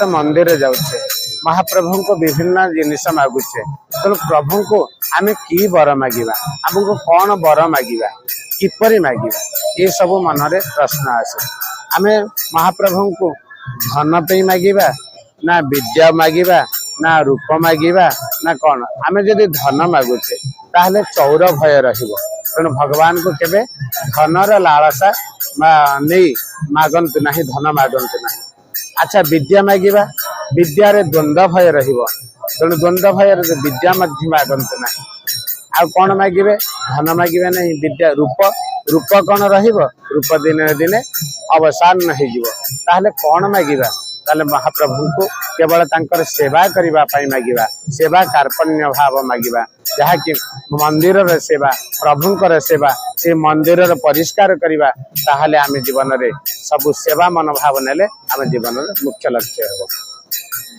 ମନ୍ଦିର ଯାଉଛେ, ମହାପ୍ରଭୁଙ୍କୁ ବିଭିନ୍ନ ଜିନିଷ ମାଗୁଛେ। ତେଣୁ ପ୍ରଭୁଙ୍କୁ ଆମେ କି ବର ମାଗିବା, ଆମକୁ କ'ଣ ବର ମାଗିବା, କିପରି ମାଗିବା, ଏସବୁ ମନରେ ପ୍ରଶ୍ନ ଆସେ। ଆମେ ମହାପ୍ରଭୁଙ୍କୁ ଧନ ପାଇଁ ମାଗିବା ନା ବିଦ୍ୟା ମାଗିବା ନା ରୂପ ମାଗିବା ନା କ'ଣ? ଆମେ ଯଦି ଧନ ମାଗୁଛେ, ତାହେଲେ ଚୌର ଭୟ ରହିବ। ତେଣୁ ଭଗବାନଙ୍କୁ କେବେ ଧନର ଲାଳସା ବା ନେଇ ମାଗନ୍ତୁ ନାହିଁ, ଧନ ମାଗନ୍ତୁ ନାହିଁ। ଆଚ୍ଛା, ବିଦ୍ୟା ମାଗିବା, ବିଦ୍ୟାରେ ଦ୍ୱନ୍ଦ୍ୱ ଭୟ ରହିବ। ତେଣୁ ଦ୍ୱନ୍ଦ୍ୱ ଭୟରେ ବିଦ୍ୟା ମଧ୍ୟ ମାଗନ୍ତୁ ନାହିଁ। ଆଉ କ'ଣ ମାଗିବେ? ଧନ ମାଗିବେ ନାହିଁ, ବିଦ୍ୟା, ରୂପ। ରୂପ କ'ଣ ରହିବ? ରୂପ ଦିନେ ଦିନେ ଅବସାନ ହେଇଯିବ। ତାହେଲେ କ'ଣ ମାଗିବା? ତାହେଲେ ମହାପ୍ରଭୁଙ୍କୁ କେବଳ ତାଙ୍କର ସେବା କରିବା ପାଇଁ ମାଗିବା। ସେବା କାର୍ପଣ୍ୟ ଭାବ ମାଗିବା, ଯାହାକି ମନ୍ଦିରର ସେବା, ପ୍ରଭୁଙ୍କର ସେବା, ସେ ମନ୍ଦିରର ପରିଷ୍କାର କରିବା। ତାହେଲେ ଆମେ ଜୀବନରେ ସବୁ ସେବା ମନୋଭାବ ନେଲେ ଆମ ଜୀବନର ମୁଖ୍ୟ ଲକ୍ଷ୍ୟ ହେବ।